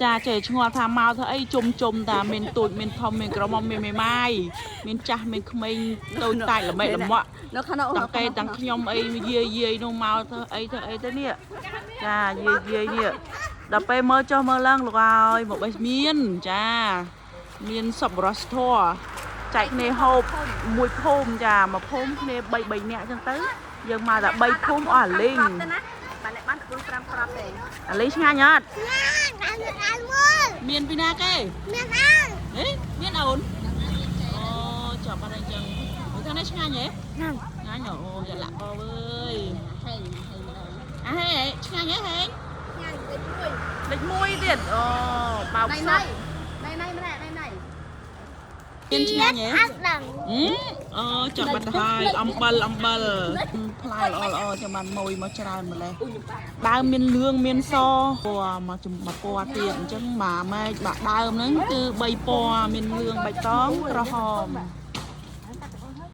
ចាចេះឆ្ងល់ថាមកធ្វើអីជុំជុំតាមានទូចមានធំមានក្រមុំមានមេម៉ាយមានចាស់មានក្មេងតូចតាចល្មិចល្មក់ នៅខាងនោះ តាំងគេតាំងខ្ញុំអីយាយយាយនោះមកធ្វើអីធ្វើអីទៅនេះចាយាយយាយនេះដល់ពេលមើលចុះមើលឡើងលោកអើយមកបេះមានចាមានសប្បុរសធម៌ចែកគ្នាហូបមួយភូមិចាមួយភូមិគ្នា3 3នាក់អញ្ចឹងទៅយើងមកតែ3ភូមិអស់អាលីង ទៅណាបានបានខ្លួន5គ្រាប់ទេ អាលីងឆ្ងាញ់អត់ អានអានមួយ មានពីណាគេ មានអាន ហេមានអូនអូចាប់អត់អញ្ចឹងមើលថានេះឆ្ងាញ់ហ៎ ហ្នឹង ឆ្ងាញ់អូយ៉ាលាក់កវើយ ហេងហេងដល់ អាហេឆ្ងាញ់ហ៎ហេង ញ៉ាំលេខមួយ លេខ1ទៀតអូបោក ណៃណៃ សក់ ណៃណៃម្នាក់ណៃណៃ មានឆ្ងាញ់ហ៎ អត់ដឹង ហឹមអូចាប់បាត់ទៅហើយអំបិលអំបិលផ្លែល្អល្អចាំបានមួយមកច្រើនម្លេះដើមមានលឿងមានសពណ៌មកចំមកពណ៌ទៀតអញ្ចឹងម៉ាម៉ែកបាក់ដើមហ្នឹងគឺ3ពណ៌មានលឿងបៃតងក្រហម